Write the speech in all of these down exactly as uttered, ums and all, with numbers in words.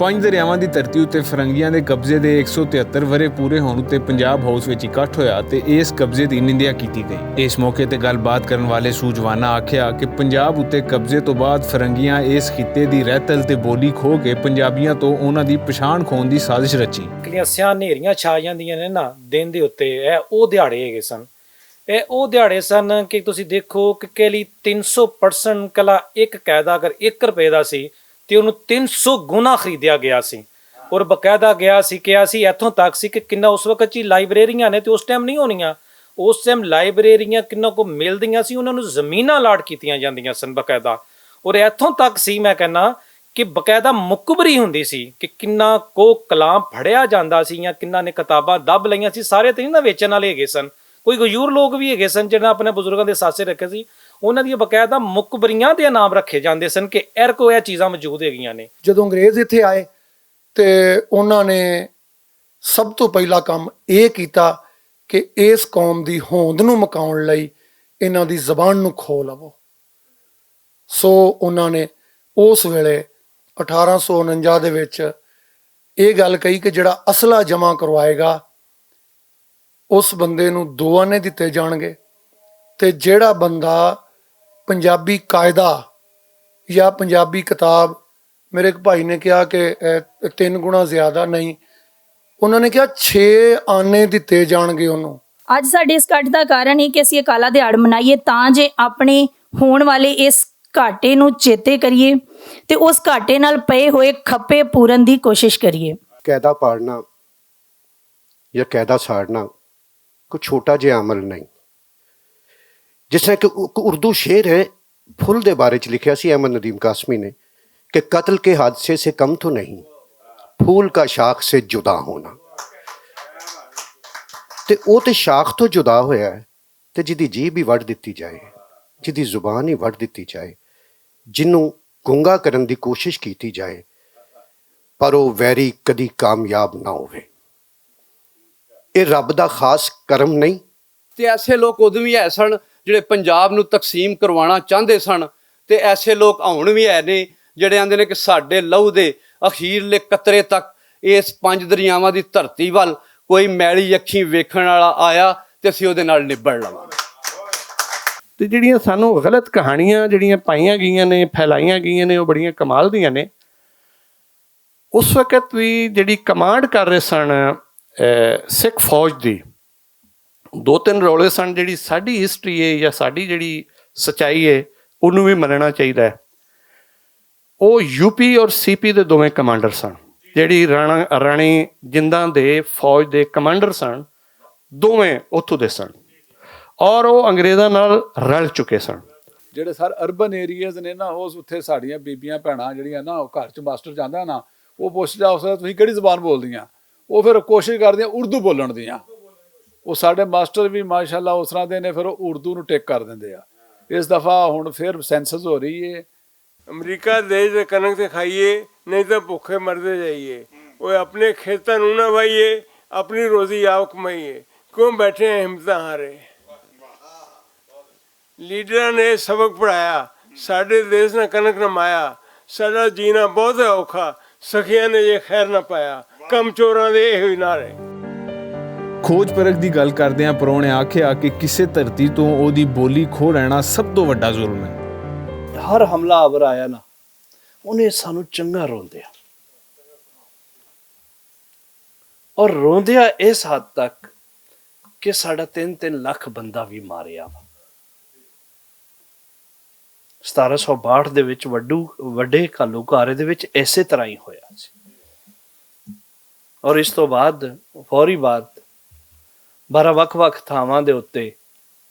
پنج دریاواں دی دھرتی اتے فرنگیاں دے قبضے دے ایک سو تہتر ورے پورے ہون اتے پنجاب ہاؤس وچ اکٹھ ہویا تے اس قبضے دی نندیا کیتی گئی۔ اس موقع تے گل بات کرن والے سوجوانا آکھیا کہ پنجاب اتے قبضے توں بعد فرنگیاں اس خطے دی رہتل تے بولی کھو کے پنجابیاں توں انہاں دی پچھان کھون دی سازش رچی۔ کلیاں سیاہ نیریاں چھا جاندیاں نے نا دن دے اتے، اے او دیہاڑے ہیگے سن۔ اے او دیہاڑے سن کہ تسی دیکھو کہ کہلی تین سو پرسنٹ کلا ایک قاعدہ اگر ایک روپے دا سی تے انہوں تین سو گنا خریدیا گیا سی۔ اور باقاعدہ گیا سی کہیا سی ایتھوں تک سی کہ کنا اس وقت چی لائبریریاں نے تے اس ٹائم نہیں ہونیاں۔ اس ٹائم لائبریریاں کنا کو ملدیاں سی انہوں نوں زمیناں الاٹ کیتیاں جاندیاں سن باقاعدہ۔ اور ایتھوں تک سی میں کہنا کہ باقاعدہ مکبری ہوندی سی کہ کنا کو کلام پھڑیا جاندا سی یا کنا نے کتاباں دب لئیاں سی سارے تے نہیں نہ ویچن والے ہیگے سن۔ کوئی غیور لوگ وی ہیگے سن جنہاں اپنے بزرگاں دے ساسے رکھے سی۔ انہاں دیاں باقاعدہ مکبریاں دے نام رکھے جاندے سن کہ ایرکو ایہہ چیزاں موجود ہیگیاں نے۔ جدوں انگریز اتھے آئے تے انہاں نے سب توں پہلا کم ایہہ کیتا کہ اس قوم دی ہوند نوں مکاون لئی انہاں دی زبان نوں کھو لو۔ سو انہاں نے اس ویلے اٹھارہ سو انجا دے وچ ایہہ گل کہی کہ جیہڑا اصلہ جمع کروائے گا اس بندے نوں دو آنے دتے جانگے۔ تے جیہڑا بندہ پنجابی قاعدہ یا پنجابی کتاب، میرے اک بھائی نے کہیا کہ تین گنا زیادہ نہیں، انہاں نے کہیا چھ آنے دتے جانگے انہوں۔ اج ساڈے اس کٹ دا کارن اے کہ اسی اکالا دیہاڑ منائیے تاں جے اپنے ہون والے اس گھاٹے نوں چیتے کریے تے اس گھاٹے نال پئے ہوئے کھپے پورن دی کوشش کریے۔ قیدا پارنا یا قیدا ساڑنا کوئی چھوٹا جیہا عمل نہیں۔ جس طرح کہ اردو شعر ہے، پھول دے بارے چ لکھیا سی احمد ندیم قاسمی نے کہ قتل کے حادثے سے کم تو نہیں، پھول کا شاخ سے جدا ہونا۔ تے او تے شاخ تو جدا ہویا ہے تے جدی جیب ہی وڈ دتی جائے، جدی زبان ہی وڈ دتی جائے، جنوں گنگا کرن دی کوشش کیتی جائے، پر او ویری کدی کامیاب نہ ہووے۔ اے رب دا خاص کرم نہیں؟ تے ایسے لوگ ادوں وی ہے سن جڑے پنجاب نوں تقسیم کروانا چاہندے سن، تے ایسے لوگ ہن وی ہے نے جڑے آندے نے کہ ساڈے لہو دے اخیرلے قطرے تک اس پنج دریاواں دی دھرتی ول کوئی میلی اکھیں ویکھن والا آیا تے اسی اودے نال نبڑ لواں۔ تے جڑیاں سانوں غلط کہانیاں جڑیاں پائیاں گئیاں نے، پھیلائیاں گئیاں نے، او بڑیاں کمال دیاں نے۔ اس وقت وی جڑی کمانڈ کر رہے سن سکھ فوج دی، دو تن رولے سن جڑی ساڈی ہسٹری ہے یا ساڈی جڑی سچائی ہے، انہوں وی مننا چاہیدا ہے۔ او یو پی اور سی پی دے دوویں کمانڈر سن۔ جڑی رانی جنداں دے فوج دے کمانڈر سن، دوویں اتھوں دے سن۔ اور او انگریزاں نال رل چکے سن۔ جیہڑے سر اربن ایریاز نے نا، اس اتھے ساڈیاں بیبیاں بھیناں جیہڑیاں نا، او گھر چ ماسٹر جاندا نا، او پوچھدا اس ویلے تسیں کیہڑی زبان بولدیاں؟ او فیر کوشش کردیاں اردو بولن دیاں۔ او ساڈے ماسٹر وی ماشاءاللہ اس طرح دے نے، فیر او اردو نوں ٹک کر دیندے آ۔ اس دفعہ ہن فیر سینسز ہو رہی ہے۔ امریکہ دیش دے کنک تے کھائیے، نہیں تاں بھوکے مردے جائیے۔ اوہ اپنے کھیتاں نوں نہ وائیے، اپنی روزی آپ کمائیے۔ کیوں بیٹھے ہیں ہمتاں ہارے؟ لیڈراں نے سبق پڑھایا، ساڈے دیش نہ کنک نہ مایا۔ ساڈا جینا بہت ہے اوکھا، سخیاں نے یہ خیر نہ پایا۔ کم چوراں دے ایہو ہی نعرے۔ کھوج پرکھ دی گل کردیاں پرونے آکھیا کہ کسے دھرتی توں اوہدی بولی کھو رہنا سب توں وڈا ظلم ہے۔ ہر حملہ آور آیا نا، انہیں سانوں چنگا روندیا۔ اور روندیا اس حد تک کہ ساڈا تین تین لکھ بندہ وی ماریا وا۔ ستارہ سو باہٹھ دے وچ وڈو وڈے کالو گارے دے وچ ایسے طرح ہی ہویا سی۔ اور اس توں بعد فوری بعد بارہ وکھ وکھ تھاواں دے اتے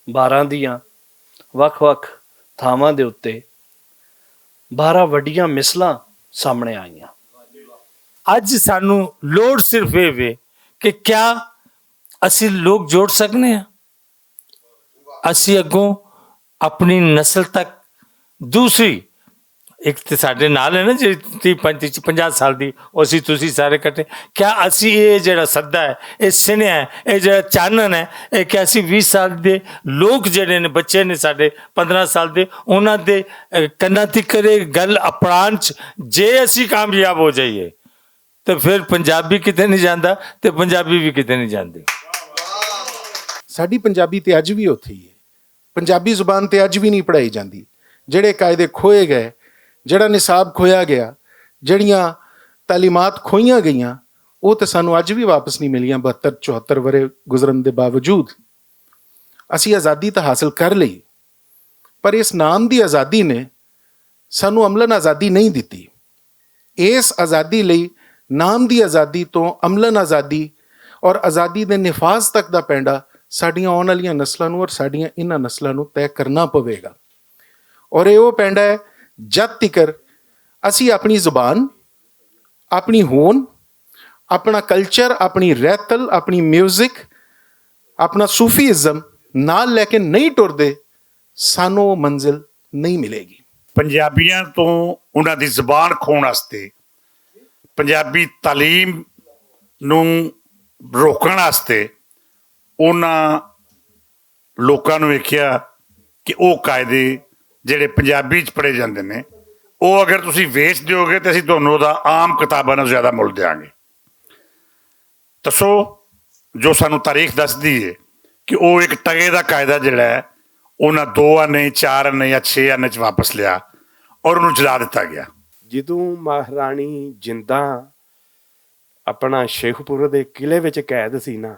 بارہ دیاں وکھ وکھ تھاواں دے اتے بارہ وڈیاں مثلاں سامنے آئیاں۔ اج سانوں لوڑ صرف ایہہ وے کہ کیا اسی لوگ جوڑ سکنے ہاں؟ اسی اگوں اپنی نسل تک دوسری اک تے ساڈے نال ہے نا جی، تی پنجاہ سال دی، اسی تسی سارے کٹے۔ کیا اسی اے جڑا سدا ہے، اے سنیا ہے، اے جڑا چانن ہے، اے کیا اسی ویہہ سال دے لوگ جڑے نے، بچے نے ساڈے پندرہ سال دے، انہاں دے کناں تکر اے گل اپڑان چ جے اسی کامیاب ہو جائیے، تے فیر پنجابی کتے نئیں جاندا، تے پنجابی وی کتے نئیں جاندے۔ ساڈی پنجابی تے اج وی اتھے ہی ہے۔ پنجابی زبان تے اج وی نئیں پڑھائی جاندی۔ جیہڑے قاعدے کھوئے گئے، جیہڑا نصاب کھویا گیا، جیہڑیاں تعلیمات کھوئیاں گئیاں، او تے سانوں اج وی واپس نئیں ملیاں بہتر چوہتر ورے گزرن دے باوجود۔ اسی آزادی تاں حاصل کر لئی، پر اس نام دی آزادی نے سانوں عملاً آزادی نئیں دتی۔ اس آزادی لئی، نام دی آزادی توں عملاً آزادی اور آزادی دے نفاذ تک دا پینڈا ساڈیاں آن والیاں نسلاں نوں اور ساڈیاں انہاں نسلاں نوں طے کرنا پوے گا۔ اور ایہو پینڈا ہے، جد تکر اسی اپنی زبان، اپنی ہون، اپنا کلچر، اپنی رہتل، اپنی میوزک، اپنا صوفی ازم نال لے کے نئیں ٹردے، سانوں او منزل نئیں ملے گی۔ پنجابیاں توں انہاں دی زبان کھون واسطے، پنجابی تعلیم نوں روکن واسطے، انہاں لوکاں نوں ویکھیا کہ او قاعدے جڑے پنجابی چ پڑھے جاندے نے، او اگر تسی ویچ دیو گے تے اسی تہانوں اوہدا عام کتاباں نال زیادہ مل دیاں گے۔ تسو، جو سانوں تاریخ دسدی ہے کہ او ایک ٹگے دا قاعدہ جڑا ہے، انہاں دو آنے چار آنے یا چھ آنے چ واپس لیا، اور انہوں جلا دتا گیا۔ جدوں مہارانی جنداں اپنا شیخ پور دے قلعے وچ قید سی نا،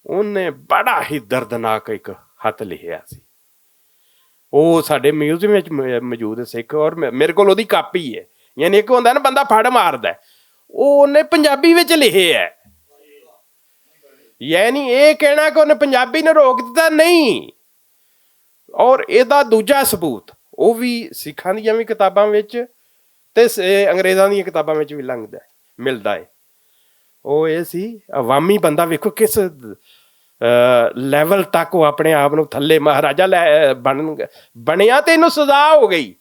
انہیں بڑا ہی دردناک ایک خط لکھیا سی۔ او ساڈے میوزیم وچ م- موجود ہے سکھ، اور مے- میرے کول اودی کاپی ہے۔ یعنی ایک ہوندا نا، بندہ پھڑ ماردا ہے، او انہیں پنجابی وچ لکھے ہے۔ یعنی اے کہنا کہ انہیں پنجابی نے روک دتا، نہیں۔ اور ایہدا دوجا ثبوت، او وی سکھاں دیاں وی کتاباں وچ تے س- اے انگریزاں دیاں کتاباں وچ وی لنگدا ہے، ملدا ہے۔ او اے سی، عوامی بندہ ویکھو کس لیول تک او اپنے آپ نوں تھلے مہاراجا لے بن- بنیا تے اینوں سزا ہو گئی۔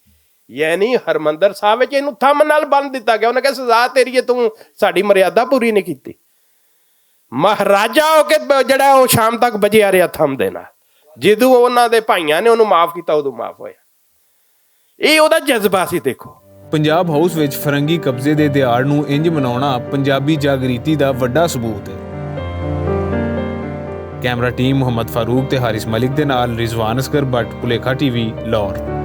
یعنی ہرمندر صاحب وچ اینوں تھم نال بن دتا گیا، انہاں کہا سزا تیری ہے، توں ساڈی مریادہ پوری نہیں کیتی۔ مہاراجا ہو کے ب- جڑا او شام تک بجیا رہیا تھم دینا۔ جدوں انہاں دے بھائیاں نے انہوں معاف کیتا، ادوں معاف ہویا۔ اے اوہدا جذبہ سی، دیکھو۔ پنجاب ہاؤس وچ فرنگی قبضے دے دیہاڑ نوں انج مناونا پنجابی جاگریتی دا وڈا ثبوت ہے۔ کیمرہ ٹیم محمد فاروق تے حارث ملک دے نال رضوان اصغر بٹ، پلیکھا ٹی وی، لاہور۔